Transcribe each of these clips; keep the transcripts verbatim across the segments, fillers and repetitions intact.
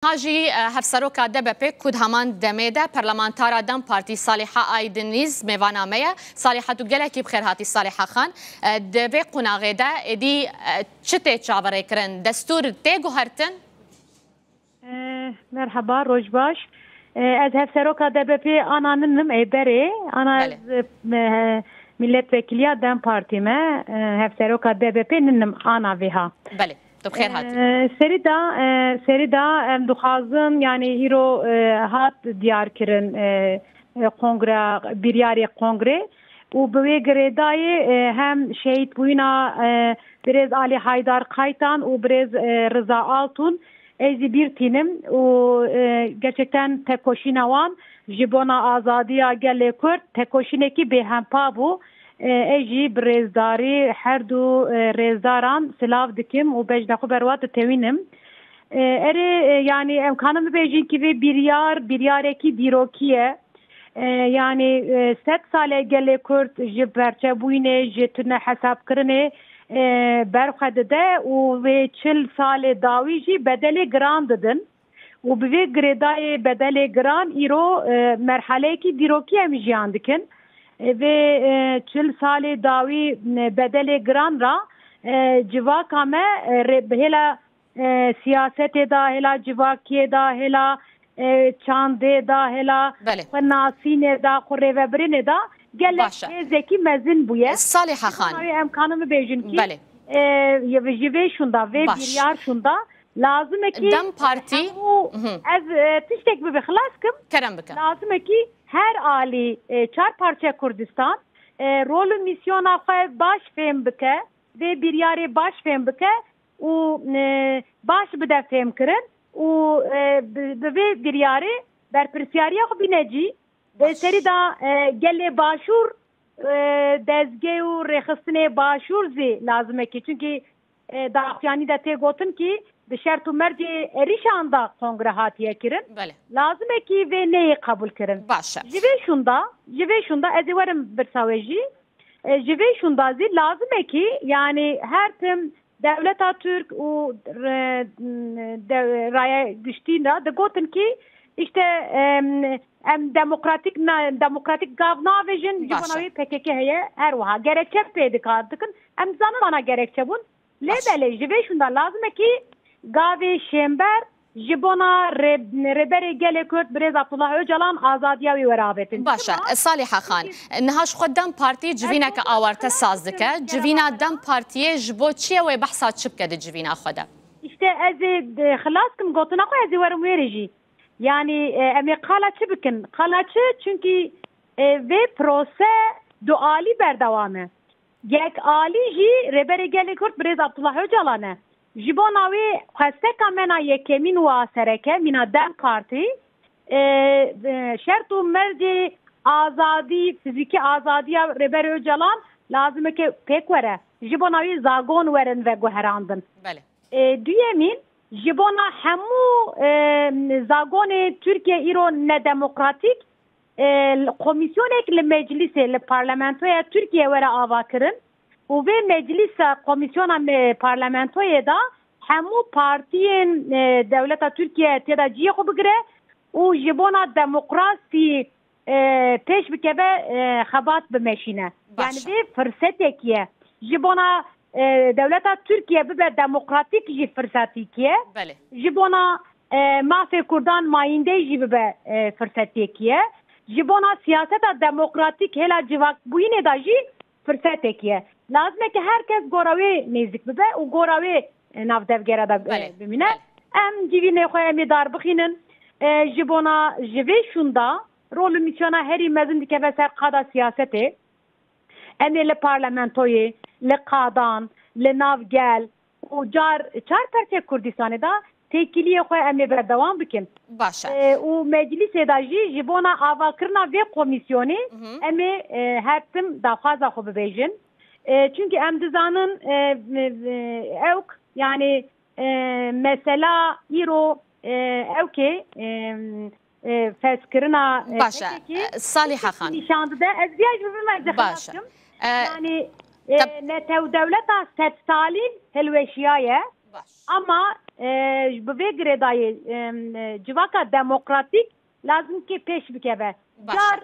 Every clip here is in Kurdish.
Niha jî, e, hevseroka D B P ku di heman demê de parlamentara DEM Partî Saliha Aydinîz mêvana me ye. Saliha, tu gelekî bi xêr hatî, Saliha Xan. E, di vê qonaxê de êdî, e, çi tê çaverêkirin? Destûr tê guhertin? E, merheba, roj baş. E, ez hevseroka D B P ana ninim ê berê. Ana Belê. ez, e, milletvekiliya DEM Partî me. E, hevseroka D B P ninim ana vêha. Belê. Tu bi xêr hatî. E, serî da, e, serî da em dixwazin, yanî îro, e, hat diyar kirin, e, e, kongre, biryarê kongre û bi wê girêdayê, e, hem şehîd bûyîna, e, birêz Alî Haydar Kaytan û birêz, e, Riza Altun ez jî bîr tînim û, e, gerçekten tekoşîna wan ji bona azadiya gelê Kurd tekoşînekî bêhempa bû. E, ez jî bi rêzdarî her du, e, rêzdaran silav dikim û bejna xwe ber wan ditewînim. E, erê, e, yanî em kanin bibêjin ki vê biryar, biryarekî dîrokî ye. E, yanî, e, sed sal e gelê Kurd ji perçebûyînê, ji tune hesabkirinê, e, berxwe dide û vê çil salê dawî jî bedelê giran didin. Û bi vê girêdayê bedelê giran îro, e, merheleyekî dîrokî em jiyan dikin. E, vê, e, çil salê dawî, e, bedelê giran ra, e, civaka me, e, rê-, bi hêla, e, siyasetê de, hêla civakiyê de, hêla, e, çandê de, hêla Belê. xwenasînê de, xwe rêvebirinê de gelek Baş e. hêzekî mezin bûye. Saliha Xan. Wê em kanin bibêjin ki, Belê. e, ji vê şûnda, vê Baş. biryar şûnda, lazim e ki DEM Partî hemû, Mhm. ez, e, tiştek bibe xilas kim. Kerem bike. Lazim e ki her alî, e, çar parçe Kurdistan, e, rol û mîsyona xwe baş fêm bike, vê biryarê baş fêm bike û, e, baş bide fêmkirin û, e, bi, bi vê biryarê berpirsiyariya xwe bîne cî. E, Baş. serî da, e, gelê Başûr, e, dezgeh û rêxistinê Başûr zî lazim e ki, çunkî, e, daxuyanî de tê gotin ki di şert û mercê êrîşan de kongre hatiye kirin. Belê. Lazim e ki vê neyê qebûl kirin. Baş e. Ji vê şûnda, ji vê şûnda ez ê werim birsa we jî. E, ji vê şûnda zî lazim e ki, yanî her tim dewleta Tirk û re-, de-, raya giştî de digotin ki, işte, em, em demokratîk na-, demokratîk gav navêjin, ji Baş e. bona wê P K K heye, her wiha gerekçe pê dikar dikin. Em dizanin vana gerekçe bûn. Lê Baş. belê ji vê şûnda lazim e ki gavê şênber ji bona rê-, Rêberê Gelê Kurd Birêz Abdullah Ocalan azadiya wî were avêtin. Baş e. Çima? Saliha Xan, niha ji xwe DEM Partî civîneke awarte saz dike. Civîna DEM Partiyê ji bo çi ye, wê behsa çi bike di civîna xwe de? Îşte ez ê, e, xilas kim gotina xwe, ez ê werim wêrê jî. Yanî, e, em ê qala çi bikin? Qala çi? Çunkî, e, vê prose dualî berdewam e. Yek alî jî Rêberê Gelê Kurd Birêz Abdullah Ocalan e. Ji bona wê xwesteka me na yekemîn û a sereke, mîna DEM Partî, e, e, şert û mercê azadî, fizîkî azadiya Rêberê Ocalan lazim e ke pêk were. Ji bona wê zagon werin veguherandin. Belê. E, duyemîn, ji bona hemû, e, zagonê Tirkiye îro nedemokratîk, e, komîsyonek li meclîsê, li parlamentoya Tirkiye were avakirin û vê meclîsa komîsyona me-, parlamentoyê de hemû partiyên, e, dewleta Tirkiye tê de cihê xwe bigire û ji bona demokrasî, e, pêş bikeve, e, xebat bimeşîne. Baş e. Yani vê firsetek ye. Ji bona, e, dewleta Tirkiye bibe demokratîk jî firsetek ye. Belê. Ji bona, e, mafê Kurdan mayîndê jî bibe, e, firsetek ye. Ji bona siyaseta demokratîk hêla civakbûyînê de jî firsetek ye. Lazim e ke her kes gora wê nêzik bibe û gora wê, e, nav devgera de, e, Belê, bimîne. belê. Em civînê xwe em ê dar bixînin. E, ji bona ji vê şûnda rol û mîsyona herî mezin dikeve ser qada siyasetê. Em ê li parlamentoyê, li qadan, li nav gel û car çar perçe Kurdistanê de têkiliyê xwe em ê berdewam bikin. Baş e. E, û meclîsê de jî ji bona avakirina vê komîsyonê Mhm. em ê, e, her tim daxwaza xwe bibêjin. E, çunkî em dizanin, e, e, ewk, yani, e, mesela îro, e, ewkê, e, e, fezkirina, e, Baş e. P K K E, Saliha Xan. nîşan dide. Ez viya jî bibime Baş e. zexmat kim. E, Yani, e, tab- netew dewleta sedsalîn hilweşiyaye. Baş. Ama e, ji bi vê girêdayî, e, civaka demokratîk lazim ki pêş bikeve. Baş. Car,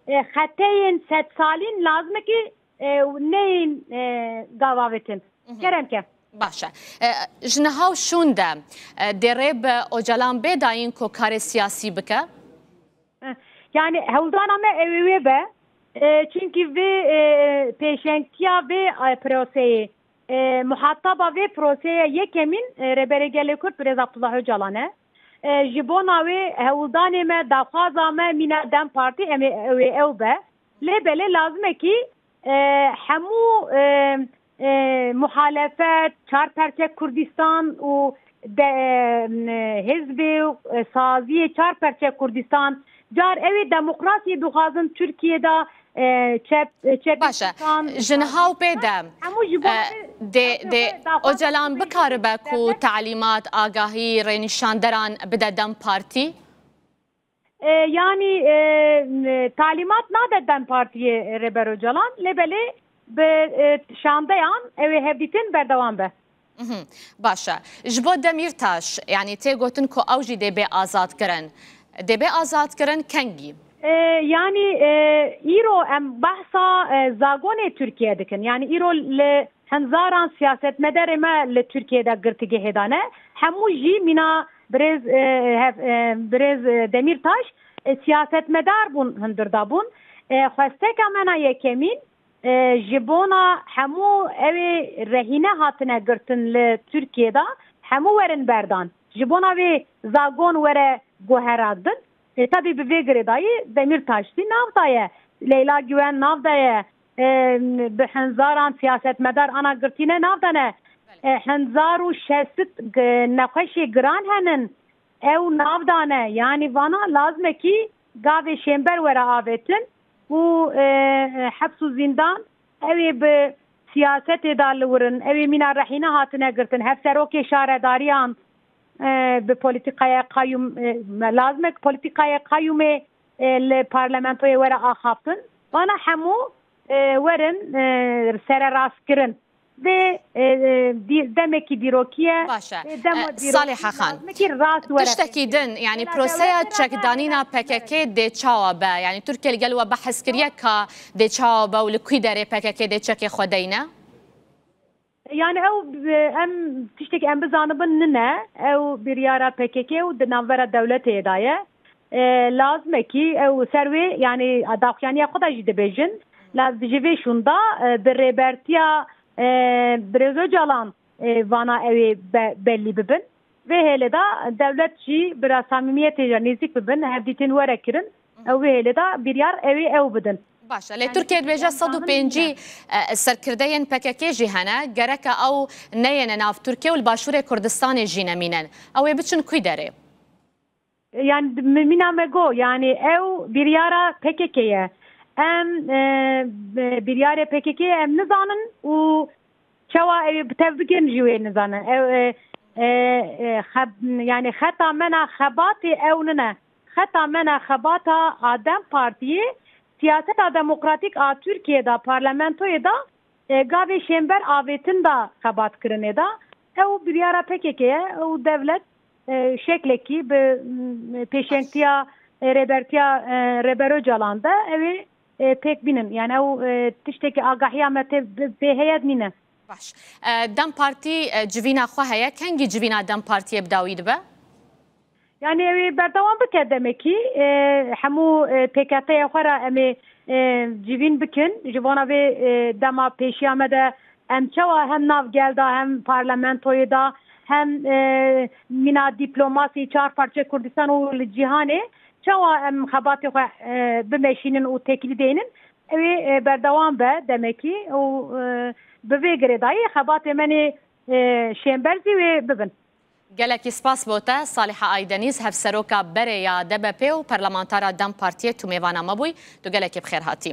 e, xeteyên sedsalîn lazim ki, e, neyên, e, gavavitin. Mhm. Kerem ke. Baş e. E, ji niha û şûn de, e, dê rê bi Ocalan bê dayîn ku karê siyasî bike? E, yani hewldana me ew ê wê be. E, çünkü vê, e, pêşengtiya vê, e, proseyê, e, muhataba vê proseyê yekemîn, e, Rêberê Gelê Kurd Birêz Abdullah Ocalan e. E, ji bona wê hewldanê me, daxwaza me mîna DEM Partî em ê ew ê ew be. Lê belê lazim e kî, e, hemû, e, e, muhalefet, çar perçe Kurdistan û de, e, hizbê û, e, saziyê çar perçe Kurdistan, car ew ê demokrasiyê dixwazin Tirkiyê de, e, çep, e, çep Baş e. Kurdistan, Ji niha û pê de, hemû ji bo e, dê, dê Ocalan bikaribe ku talîmat, agahî, rênîşanderan bide DEM Partî? E, yani, e, e, talîmat nade DEM Partiyê Rêber Ocalan, lê belê bi, e, şandeyan ew ê hevdîtin berdewam be. Mhm, baş e. Ji bo Demîrtaş, yani tê gotin ku ew jî dê bê azad kirin. Dê bê azad kirin kengî? E, yani, e, îro em behsa, e, zagonê Tirkiye dikin. Yani îro li Henzaran siyasetmedarê me li Tirkiyê de girtîgehê de ne. Hemû jî mîna birêz, e, hev-, e, birêz, e, Demîrtaş, e, siyasetmedar bûn, hundir de bûn. E, xwesteka me na yekemîn, e, ji bona hemû ew ê rehîne hatine girtin li Tirkiyê de, hemû werin berdan. Ji bona vê zagon were guherandin. E, tabii bi vê girêdayî Demîrtaş jî nav daye. Leyla Güven nav daye. E, bi henzaran siyasetmedar ana girtîne nav dane. E, henzar û şesit g-, nexweşê giran henin. Ew nav dane. Yani vana lazim e kî gavê şênber were avêtin û, e, heps û zîndan ew ê bi siyasetê de li wir in. Ew ê mîna rehîne hatine girtin. Hevserokê şaredariyan, e, bi polîtîkaya qayûm, e, me lazim e ki polîtîkaya qayûmê, e, li parlamentoyê were axaftin. Vana hemû, e, werin, e, sererastkirin. Vê, e, e, dî-, demekî dîrokî ye. Baş e. Vê dema E, dîrokî Saliha Xan, lazim e ki rast were tiştekî din, yani Mesela proseya dewletê re çekdanîna P K K dê çawa be? Yani Tirkiye li gel we behs kiriye ka dê çawa be û li kû derê P K K dê çekê xwe deyne? Yani ew, e, em tiştek em bizanibin nine, ew biryara P K K û di navbera dewletê de ye. E, lazim e ki ew ser wê, yani daxuyaniya xwe de jî dibêjin. La ji vê şûnda, e, bi rêbertiya, e, Birêz Ocalan, e, vana ew ê be-, belî bibin. Vê hêlê de dewlet jî bi ra samîmiyetê re nêzîk bibin, hevdîtin were kirin. Ew vê hêlê de biryar ew ê ew bidin. Baş e. Lê Yani Tirkiye dibêje sed û pêncî, e, serkirdeyên P K K jî hene. Gereke ew neyêne nav Tirkiye û li Başûrê Kurdistanê jî nemînin. Ew ê biçin kû derê? Yani mi-, mîna me got, yani ew biryara P K K ye. Em, e, bi-, biryarê P K K em nizanin û çawa ew ê bi tev bikin jî wê nizanin. Ew, e, e, e, xeb-, yani xeta me na xebatê ew nine. Xeta me na xebata a DEM Partiyê, siyaseta demokratîk a Tirkiyê de, parlamentoyê de, e, gavê şênber avêtin de xebat kirinê de. Ew biryara P K K ye, ew dewlet, e, şeklekî bi, m, pêşengtiya, e, rêbertiya, e, Rêber Ocalan de ew ê, e, pêk bînin. Yani ew, e, tiştekî agahiya me tê bi-, bêheyet nîne. Baş. E, DEM Partî, e, civîna xwe heye. Kengî civîna DEM Partiyê bi dawî dibe? Yani ew ê berdewam bike demekî. E, hemû, e, P K T'yê xwe re em ê, e, civîn bikin. Ji bona vê, e, dema pêşiya me de em çawa hem nav gel de hem parlamentoyê de hem, e, mîna dîplomasî çar parçe Kurdistan û li cîhanê çawa em xebatê xwe, e, bimeşînin û têkilî deynin. Ew ê, e, berdewam be demekî û, e, bi vê girêdayî xebatê me nê, e, şênber zî wê bibin. Gelekî spas bo te, Saliha Aydenîz, hevseroka berê ya D B P û parlamentara DEM Partiyê, tu mêvana me bûyî. Tu gelekî bi xêr hatî.